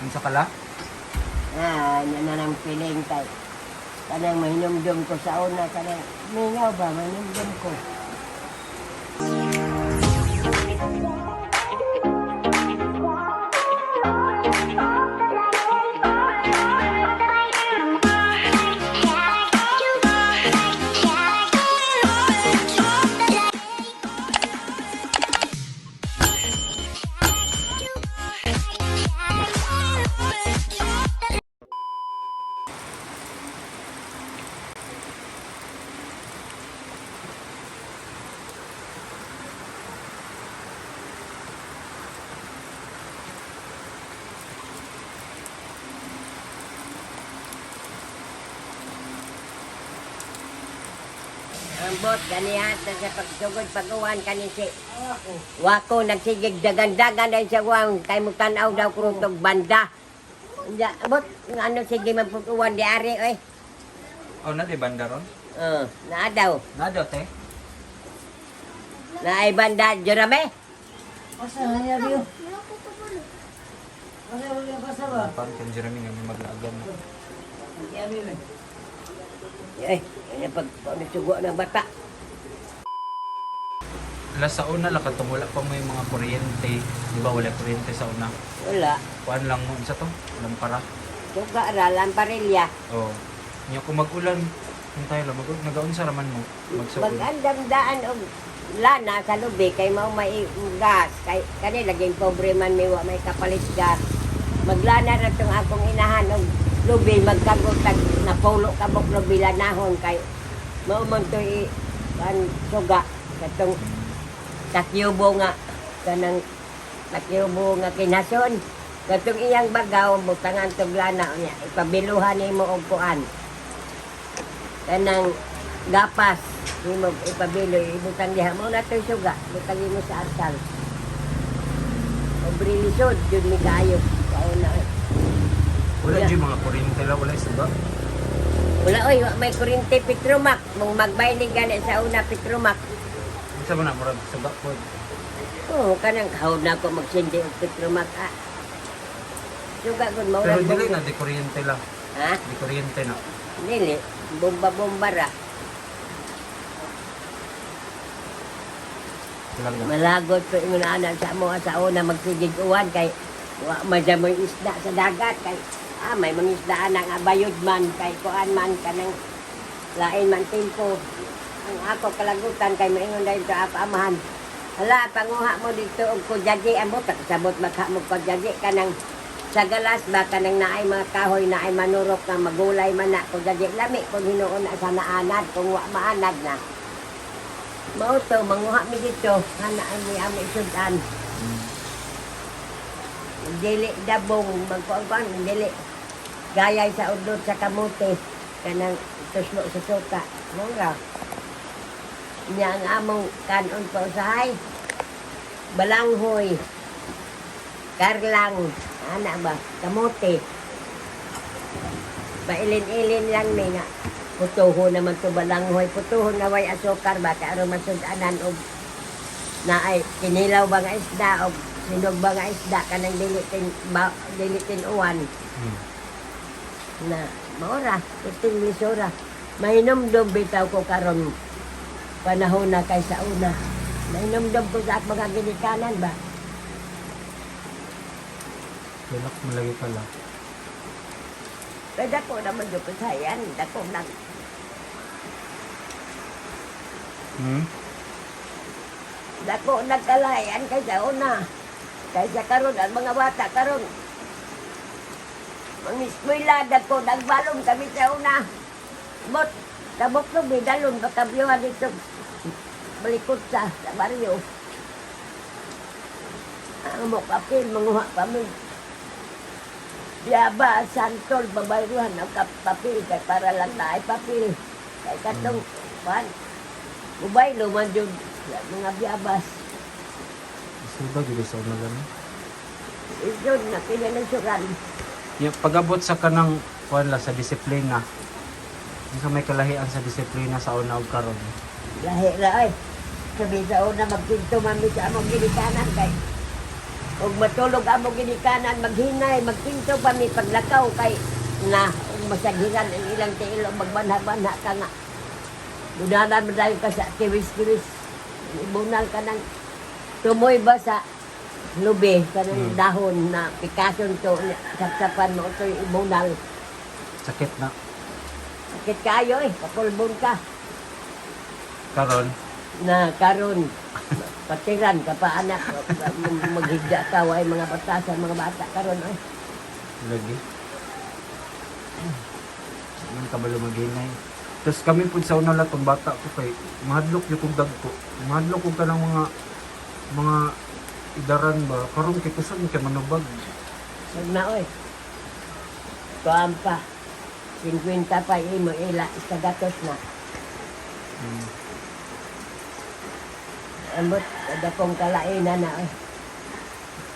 Unsa kala? Ah, yan na lang piling kay kanang mahinumdum ko sa una, kanang mingaw ba, mahinumdum ko. Ambot ganiha sa pagsugod pag-uwan kani si Wako nagsigig dagan-dagan dahil sa uwan kay mo tan-aw daw kurong tog banda. Unya, abot ano sige man pag-uwan di ari oy. Oh, na di banda ron? Naa daw. Na daw te. Naay banda Jerome. Asa na niya? Asa wala pa sa ba? Parang kan Jeremy nga may maglaagan na. Eh, ano pag nagsugo ng bata. La sa una la katong wala pa may mga kuryente, di ba wala kuryente sa una? Wala. Kuan lang mo unsa to? Lampara. Suga ra lamparilya. Oh. Nya kung mag-ulan, hintay lang mag nagaunsa ra man mo magsuod. Magandang daan og lana sa lubi kay mao may gas kay kani laging pobre man mi, wa may kapalit gas. Maglana ra tong akong inahan og lubi, magkagutag napulo ka buk lubi lanahon kay mao man to i kan suga katong takyubo nga kanang takyubo nga kinason katong iyang bagaw butangan tog lana niya, ipabiluhan nimo og kuan kanang gapas nimo ipabilo, ibutang diha mo na to'y suga, butang nimo sa arsal. Pobre lisod jud mi kaayo kauna. Wala Wala. jud mga kuryente la, wala suga. Wala oy, wa may kuryente. Petromac mong magbayli gani sa una, Petromac. Unsa man na murag suga pod? Oo, kanang kahod na ako magsindi og Petromac ah. Suga gud mao Pero dili na di kuryente la. Ha? Di kuryente na. Dili, bomba-bomba ra. Talaga. Malagot ko ingon ana sa amo sa una magsigig uwan kay wa man dyan mo'y isda sa dagat kay may mga isda ana nga bayod man kay kuan man kanang lain man tempo. Ang ako kalagutan kay maingon dahil sa ako amahan. Hala, panguha mo dito og kudyaji amo sabot magha mo kudyaji kanang sa galas ba kanang naay mga kahoy naay manurok nga magulay man na kudyaji lami kung hinuon na sa naanad kung wa maanad na. Mao to, manguha mi dito, hana mi amo isudan. Dili dabong, magkuan-kuan, dili. Gayay sa udlot sa kamote, kanang tuslo sa suka. Mura. Nya ang among kanon pa usahay. Balanghoy. Karlang, ana ba, kamote. Pailin-ilin lang mi nga. Putuho naman to balanghoy. Putuho na way asukar ba, kay aron masudanan og naay kinilaw ba nga isda o sinog ba nga isda kanang dili tin ba, dili tinuan na maora iting lisura mahinomdom bitaw ko karon panahon na kay sa una mahinomdom ko sa akong mga ginikanan ba. Tulak mo lagi pala. Pero dako naman jud ko sayan dako nag Dako nagkalayan kay sa una kaysa karon ang mga bata karon mga eskwela dako nagbalong kami sa una bot tabok no bidalon bakabyuhan dito balikot sa baryo ang mo kapil manguha kami Yaba, santol, babayruhan ang papel kay para lang na ay papel. Kay katong, kuan, ubay, luman yun, mga biyabas. Suga gyud sa una gani. Yun, napila ng suran. Yung pag-abot sa kanang kuan la sa disiplina. Unsa may kalahian sa disiplina sa una ug karon? Lahi ra ay. Sabi sa una, magpinto mami sa among ginikanan kay Ug matulog amo ginikanan, maghinay, magpinto pa mi paglakaw kay na ug masaghiran ang ilang tiil ug magbanha-banha ka nga. Bunalan mo dayon ka sa kiwis-kiwis. Ibunal ka ng tumoy ba sa lubi kanang dahon na pikason to, sapsapan mo ito ibunal. Sakit na. Sakit kayo eh, pakulbon ka. Karon. Na karon patiran ka pa anak, maghigda ka, way mga batasan mga bata karon ay. Lagi. Man kabalo maghinay. Tapos kami pud sa una lang tong bata ko kay mahadlok yung kog dagko. Mahadlok kog kanang mga idaran ba karon kay kusog kay manubag. Sag na oy. Kuan pa 50 pa imo ila sa gatos na. Ambot kada kong kalaina na oy.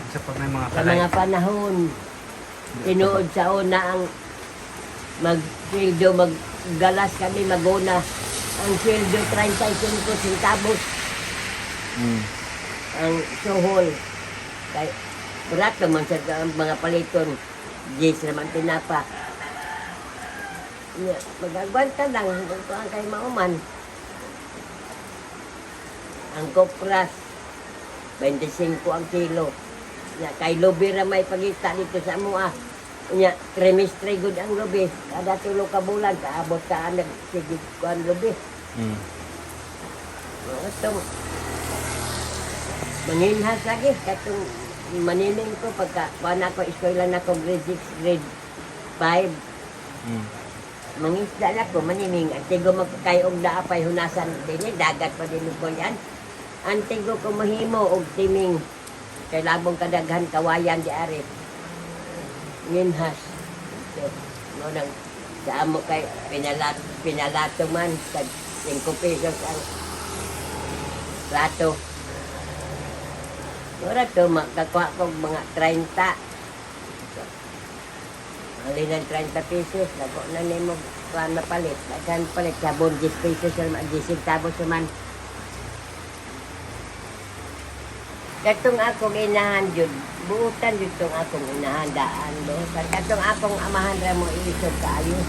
Unsa pa may mga Sa kalay. mga panahon tinuod sa una ang magsweldo, maggalas kami maguna ang sweldo 35 centavos ang suhol. Kay barato man sa ang mga paliton, 10 naman tinapa. Nya, magagwanta lang kung ang kay mauman. Ang kopras, 25 ang kilo. Nya, kay lubi ra may pagita dito sa amoa. Nya, trimestre gud ang lubi. Kada 3 ka bulan, kaabot ka ang nagsigig ko ang lubi. Mga itong manginhas lagi katong manining ko pagka kuan ako eskwela na ko grade 6, grade 5. Mangisda na ko manining antigo magkakay og naa pay hunasan dinhi dagat pa din ko yan antigo ko mahimo og timing kay labong kadaghan kawayan di ari nginhas. So, mo nang sa amo kay pinalato man tag 5 pesos ang plato. Mura to, makakuha ko mga 30. Alin ng 30 pesos, lago na nimo kuan mapalit. Daghan palit, sabon 10 pesos, 10 centavos man. Katong akong inahan jud, buutan jud tong akong inahan daan buutan. Katong akong amahan ra mo iisog kaayo.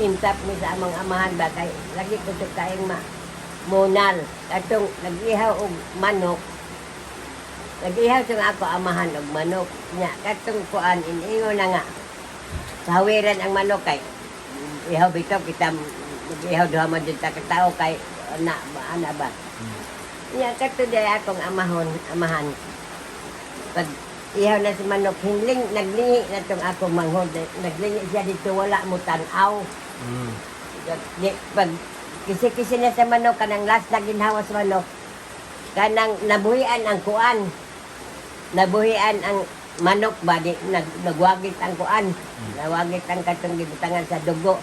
Intap mi sa among amahan ba kay lagi ko to kaayong ma munal. Katong nag-ihaw og manok. Nag-ihaw tong ako amahan og manok. Nya katong kuan iningon na nga. Sawiran ang manok kay ihaw bitaw kita mag-ihaw duha man jud ta ka tawo kay ana ba ana ba. Nya kato day akong amahon, amahan. Pag ihaw na si manok, hinling, naglingi na tong akong manghod. Naglingi siya dito, wala mo tanaw. Di, pag kisi-kisi na sa manok, kanang last na ginhawa sa manok, kanang nabuhian ang kuan. Nabuhian ang manok ba, di, nagwagit ang kuan. Nawagit ang katong gibutangan sa dugo.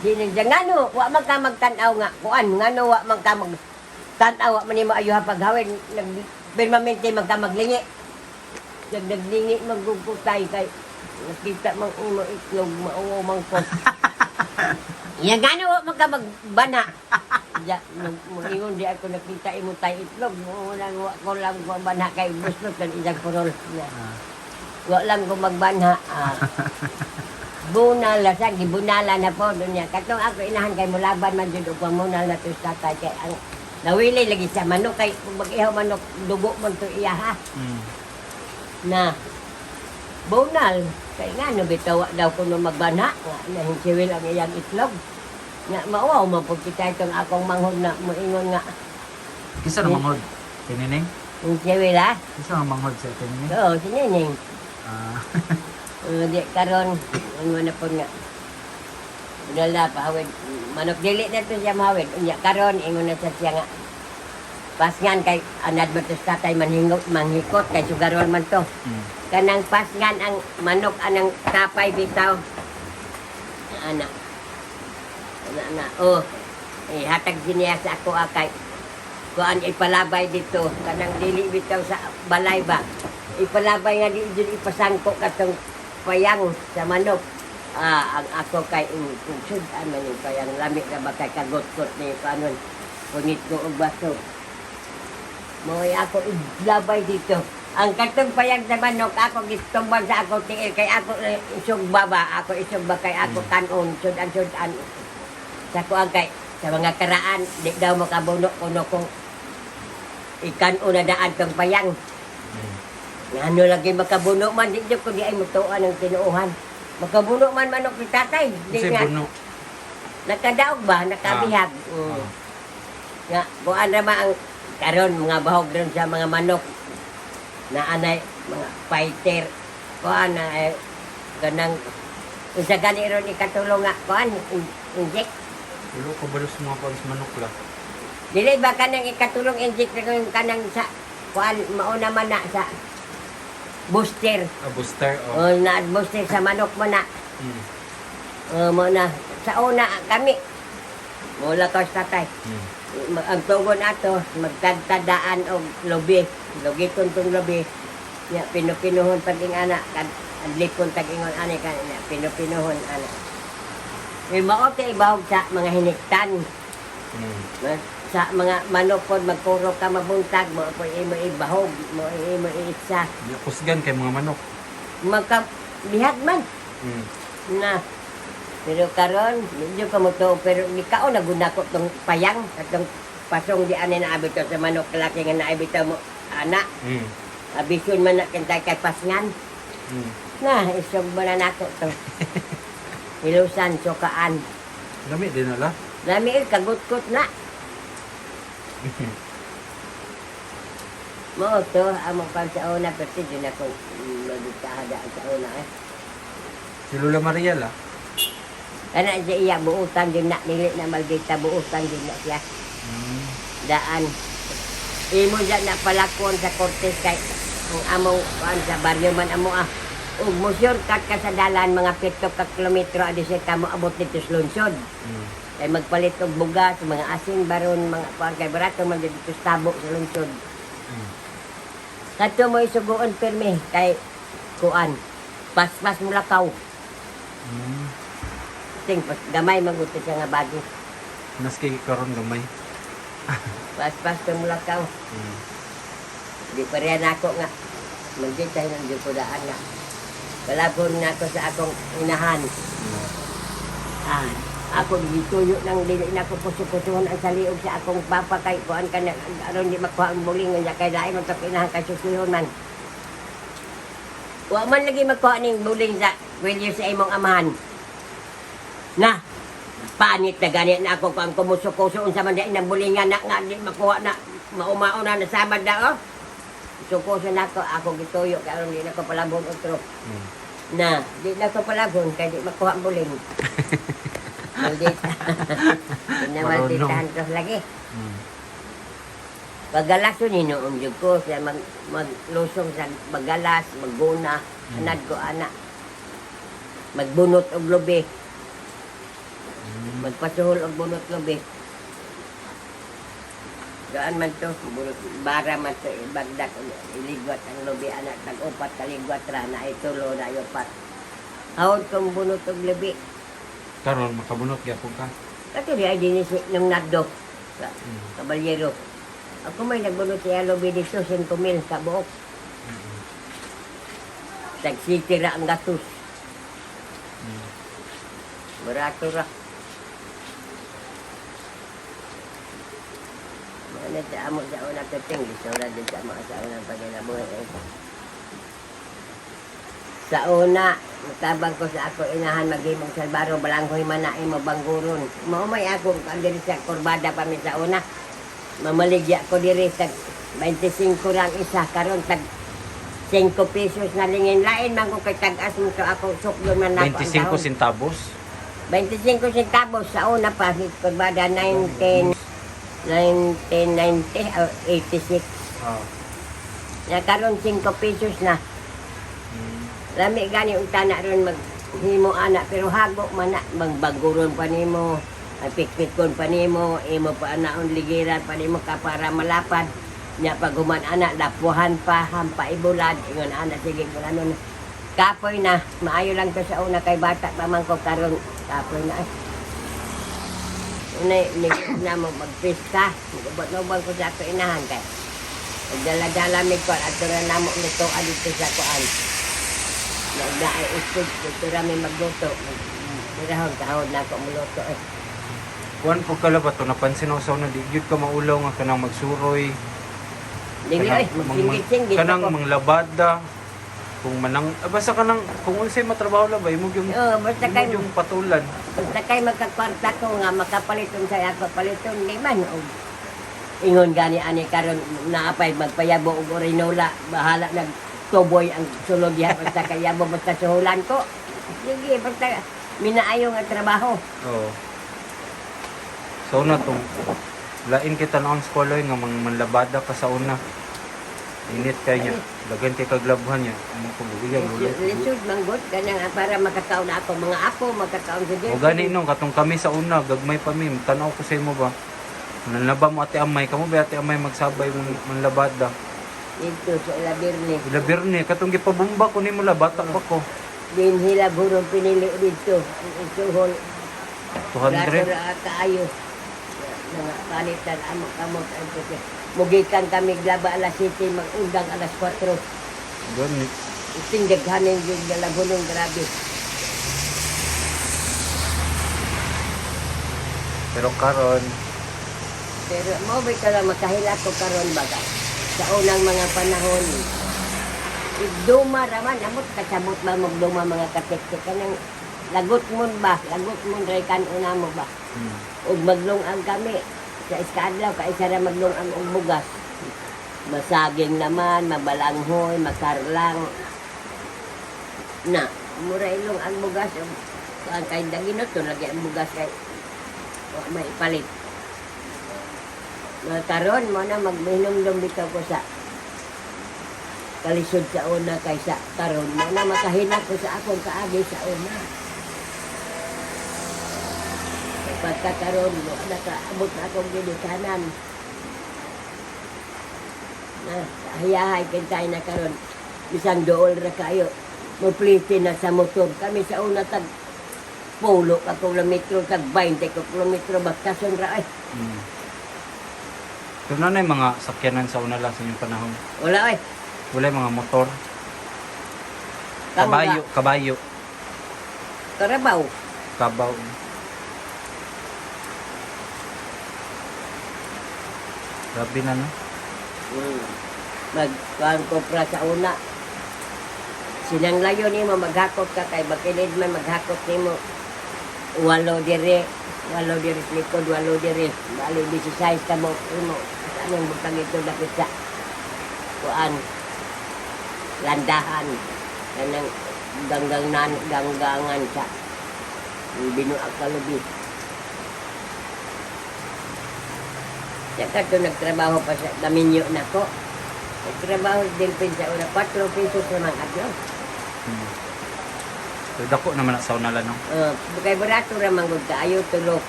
Di na siya, ngano, wa man ka magtanaw nga, kuan, ngano, wa man ka magtanaw, wa man nimo ayuha paghawin, nag, permanente man ka maglingi. Naglingi magugutay kay nakita mang imo itlog, mauwaw man ko. Ya gano wa man ka magbana. Ya moingon di ako nakita imo tay itlog, mo lang wa ko lang ko bana kay buslot kan isang purol. Ya. Wa lang ko magbanha. Ah. Bunal la sa gibunala na po dunya. Katong ako inahan kay mulaban man jud og pamunal na to sa tatay kay ang nawili lagi sa manok kay kung mag-ihaw manok dugo man to iya ha. Na bunal kay ngano bitaw wa daw kuno magbanha nga nahinsiwil ang iyang itlog. Nga mauwaw man pud kita itong akong manghod na moingon nga Kinsa na manghod? Tinining? hinsiwil ha. Kinsa na manghod sa tinining? Oo, si Nining. Ah. Di karon ano na po nga. Dala pahawid manok dili na to siya mahawid. Unya karon ingon na sa siya nga. Pasngan kay anad man to sa tatay manhingot manghikot kay sugarol man to. Kanang pasngan ang manok anang tapay bitaw. Ana. Ana na. Oh. Eh, hatag niya sa ako akay. Kuan ipalabay dito kanang dili bitaw sa balay ba. Ipalabay nga di jud ipasangko katong payang sa manok. Ah, ang ako kay sud man yung payang lami ra ba kay kagotkot ni kanon. Pungit ko og baso. Mo'y ako ilabay dito. Ang katong payag sa manok, ako gitumban sa ako tiil kay ako isugba ba, ako isugba kay ako kanon, sudan-sudan. Sa kuang kay sa mga karaan, di daw makabuno kuno kung ikanon na daan tong payang. Ngano lagi makabuno man, di jud ko di ay mutuan ang tinuohan. Makabuno man manok ni tatay. Di Kasi nga, buno. nakadaog ba, nakabihag. Ah. Nga, kuan ra ba ang karon mga bahog ron sa mga manok na anay mga fighter kuan na eh, ganang unsa gani ron ikatulong nga kuan inject. Ulo ko balos mga kuan sa manok la. Dili ba kanang ikatulong inject na kung kanang sa kuan mauna man na sa booster? Ah, booster oh. O na booster sa manok mo na. O, mo na sa una kami mula ka sa tatay. Ang tugon ato magtagtadaan og lobi, logiton tong lobi nya pinupinuhon pag ing ana kad adlikon tag ingon ani kan nya pinupinuhon ana. May mao kay ibahog sa mga hiniktan. Sa mga manok pod magpuro ka mabuntag mo po imo ibahog mo imo iitsa. Di kusgan kay mga manok. Magka bihag man na. Pero karon medyo ka mo to, pero ni kaon na gunako tong payang atong pasong di ani na abito sa manok laki nga naabito mo ana. Abisyon man na kintay kay pasngan. Na isog mo na nako to. Hilusan sukaan. Lami din ala. Lami eh, kagutkot na. Mao to among pan sa una, pero di na ko magitahada sa una eh. Si Lola Maria la. Kana siya iya buutan din na, dili na maldita, buutan din na siya. Daan. Imo dyan na palakon sa Cortes kay ang among kuan sa baryo man amo ah. Ug mo shortcut ka sa dalan mga 7 ka kilometro adi siya ka mo abot dito sa lungsod. Kay magpalit og bugas, mga asin baron, mga kuan kay barato man dito sa tabo sa lungsod. Kadto mo isugoon pirmi kay kuan. Paspas mo lakaw. Ting pas gamay maguto siya nga bagi. Naski karon gamay. Paspas ka mo lakaw. Di pa rin ako nga. Maldita ng di ko daan nga. Kalabon nga ako sa akong inahan. Ah, ako gituyo nang dili na ko puso-pusohon ang saliog sa akong papa kay kuan ka na aron di makuha ang buling nga kay lain man to inahan kay susihon man. Wa man lagi makuha ning buling sa wilyo sa imong amahan. Na, panit na ganit na ako kung kumuso-kuso unsa man di nang bulingan na nga di makuha na maumao na nasamad na oh. Sukuso na ako, ako gituyo kay aron di na ko palabon otro. Na, di na ko palabon kay di makuha ang buling. Maldita. Pinamalditahan ko lagi. Pagalaso ni noong jud ko siya maglusong sa magalas, magguna, anad ko ana. Magbunot og lubi. Magpasuhol og bunot lubi. Gaan man to, bunot, bara man to, ibagdak, iligwat ang lubi, anak, tag-upat, kaligwat ra, na itulo, na upat. Hawod kong bunot og lubi. Karon makabunot gyapon ka. Kato di ay dinis nung nagdo, sa kabalyero. Ako may nagbunot siya lubi dito, 5 mil kabuok. Tag-city ra ang gatos. Barato ra. Ano sa amo sa una kuting, gusto ra din sa amo sa una pagkinabuhi. Eh. Sa una, mutabang ko sa ako inahan maghimong salbaro, balanghoy man na imo bangguron. Maumay ako ang diri sa kurbada pa mi sa una. Mamaligya ko diri tag 25 lang isa karon tag 5 pesos na lingin lain man ko kay tag-as mo to ako sukdon man nako ang 25 dahon. centavos. 25 centavos sa una pa, kurbada 19 1990 o 86. Ah. Na karon 5 pesos na. Lami gani unta na ron maghimo ana pero hago man na magbaguron pa nimo, pikpikon pa nimo, imo pa anaon ligiran pa nimo ka para malapad. Nya pag human ana lapuhan pa, hampa ibulad, ingon ana sige kung ano na. Kapoy na, maayo lang to sa una kay bata pa man ko karon kapoy na. Ay. Unay, ni na mo magpista, magubot-ubot ko sa ato inahan kay. Dala-dala mi ko ato ra namo nito dito sa kuan. Naay usod dito ra mi magluto. Dirahon kahon na ako muluto eh. Kuan po kala ba to napansin ako sa una di gyud ka maulaw nga kanang magsuroy. Dili Kanang oy, magsingit-singit kanang ako. manglabada. Kung manang basta kanang kung unsay matrabaho la ba imo yung Oo, basta imo kay yung patulan. basta kay magkakwarta ko nga makapaliton sa ako paliton di man og ingon gani ani karon naapay magpayabo og orinola bahala nag tuboy ang sulod diha basta kay yabo basta suhulan ko. Sige, basta minaayo nga trabaho. Oo. Sa una tong lain kita na ang skwaloy nga mang manlabada ka sa una. Init kay niya. Dagan kay kaglabhan niya. Amo ko bugigan Lisod, lisod manggot ganyan nga para makakaon na ako mga apo makakaon sa O gani no katong kami sa una gagmay pa mi tan-aw ko sa imo ba. Nanlaba mo ate Amay kamo ba ate Amay magsabay mong manlabada. Dito sa Ilabirne. Ila Birne katong gipabumba ko nimo la bata pa ko. Dinhila burong pinili dito. Ang isuhol. 200. Brato ra kaayo. Mga palitan amo kamot ang puti. Mugikan kami glaba alas 7, magundang alas 4. Gani. Iting daghanin yung dalagunong grabe. Pero karon Pero mo ba ka lang makahila ko karon baga. Sa unang mga panahon, duma raman, amot kasabot ba magduma mga katekte kanang lagot mon ba, lagot mon ray kan una mo ba. Ug maglung-ang kami sa iskaadlaw kay isa ra maglung-ang og bugas. Masaging naman, mabalanghoy, makarlang. Na, mura ilong ang bugas ug kuan kay daginot to lagi ang bugas kay wa may ipalit. Nga karon mo na magminomdom bitaw ko sa kalisod sa una kaysa karon mo na makahina ko sa akong kaagi sa una. Kay pagkakaroon mo, nakaabot na akong ginikanan. Na, hayahay kintay na karon. Bisan dool ra kayo. Mupliti na sa motor. Kami sa una tag pulo ka kilometro, tag 20 ka kilometro, baktason ra ay. Pero na yung mga sakyanan sa una lang sa inyong panahon. Wala ay. Wala yung mga motor. Kamu Kabayo, ba? kabayo, Karabaw. kabaw. Grabe na no. Magkuhan ko pra sa una. Sinanglayo nimo maghakot ka kay bakilid man maghakot nimo. Walo dire, walo dire sa likod, walo dire. Bali 16 ka mo imo. Sa anong butang ito dapit sa kuan landahan kanang ganggangnan ganggangan sa binuag kalubi. Sa kato nagtrabaho pa sa Daminyo na ko. Nagtrabaho sa Delphin sa una, 4 pesos naman adlaw. So dako naman na sa una lang no. Kay barato ra man gud kaayo tulo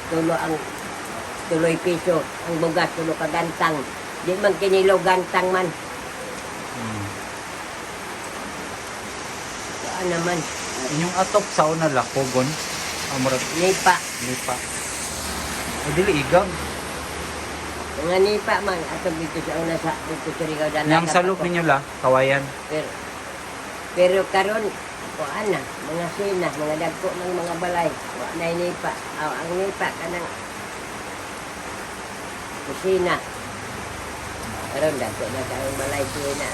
tulo ang tuloy piso ang bugas tulo ka gantang. Di man kinilo gantang man. Kuan naman. Inyong atop sa una la kogon. Amurag Nipa. lipa. O dili igag. Mga nipa man atong dito sa una sa dito sa Rigao Dalaga. Yang salop pa ko. ninyo la kawayan. Pero, pero karon kuan na, mga sina, mga dagko ng mga balay, wa na nipa. Aw, ang nipa kanang kusina. Karon dagko na karon balay sina.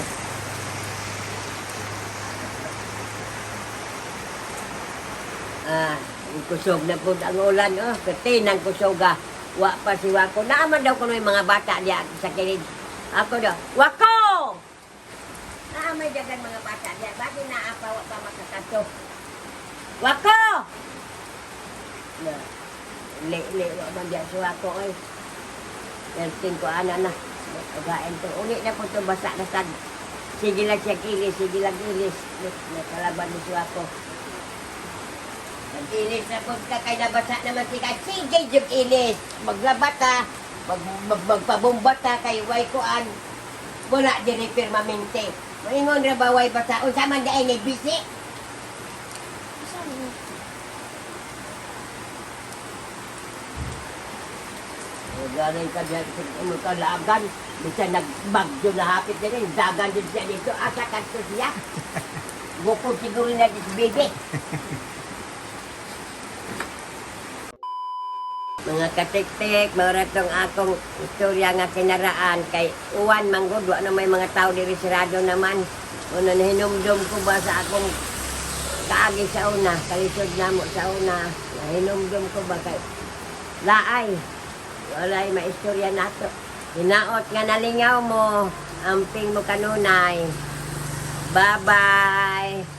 Ah, ang kusog na po ang ulan, oh, katinang kusog ah. Wa pa si Wako. Naaman daw kuno yung mga bata diya sa kilid. Ako daw, Wako! Naamay dagan mga bata diya. Bakit naa pa wa pa makakadto? Wako! Na, le le wa man diya si Wako oy. Perting ko ana na. Ugain to. Uli na po to basa na sad. Sige lang siya kilis, sige lang kilis. Nakalaban ni si Wako. Mag-ilis na po ka kay nabasa naman si ka. Sige, jud ilis. Maglabat ha. Magpabumbat ha kay way kuan. Wala diri permanente. Maingon ra ba way basa? Unsa man daay ni bisi? Nagaling ka diyan sa imong kalaagan. Bisan nagbagyo na hapit din, dagan din siya dito. Asa kadto siya? Bukod siguro na si baby. Mga katiktik, maura tong akong istorya nga kinaraan kay uwan manggod, wa na may mga tao diri sirado naman. Una nahinumdum ko ba sa akong kaagi sa una, kalisod namo sa una, nahinumdum ko ba kay laay, walay maistorya nato. Hinaot nga nalingaw mo, amping mo kanunay. Bye-bye!